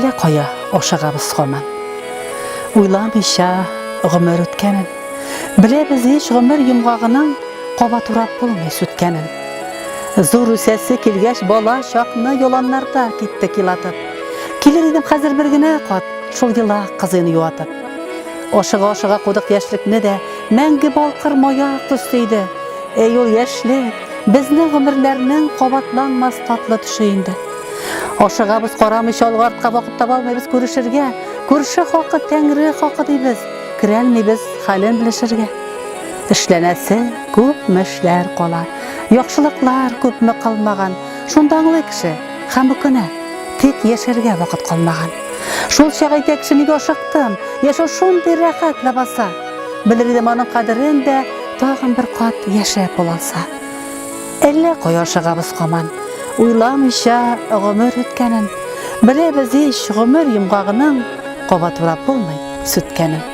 Әллә кая ашыгабыз һаман. Уйламыйча гомер үткәнен. Беләбез ич гомер йомгагының кабат урап булмый сүткәнен. Зур үсәсе килгәч бала чакны яланнарда киттек елатып. Килер идем хәзер бер генә кат шул елак кызыйны юатып. Ашыга-ашыга кудык яшьлекне дә, мәңге балкыр маяк төсле иде. Әй ул яшьлек, безнең гомерләрнең кабатланмас татлы төше инде. Ашыгабыз карамыйча алга артка вакыт таба алмыйбыз күрешергә. Күрше хакы, тәңре хакы дибез, керәлмибез хәлен белешергә. Эшләнәсе күпме эшләр кала, яхшылыклар күпме кылмаган. Шунда аңлый кеше һәм үкенә, тик яшәргә вакыт калмаган. Шул чак әйтә кеше, нигә ашыктым, яшәү шундый рәхәт ләбаса. Белер идем аның кадерен дә, тагын бер кат яшәп булалса. Әллә кая ашыгабыз һаман, уйламыйча гомер үткәнен. Беләбез ич, гомер йомгагының кабат урап булмый сүткәнен.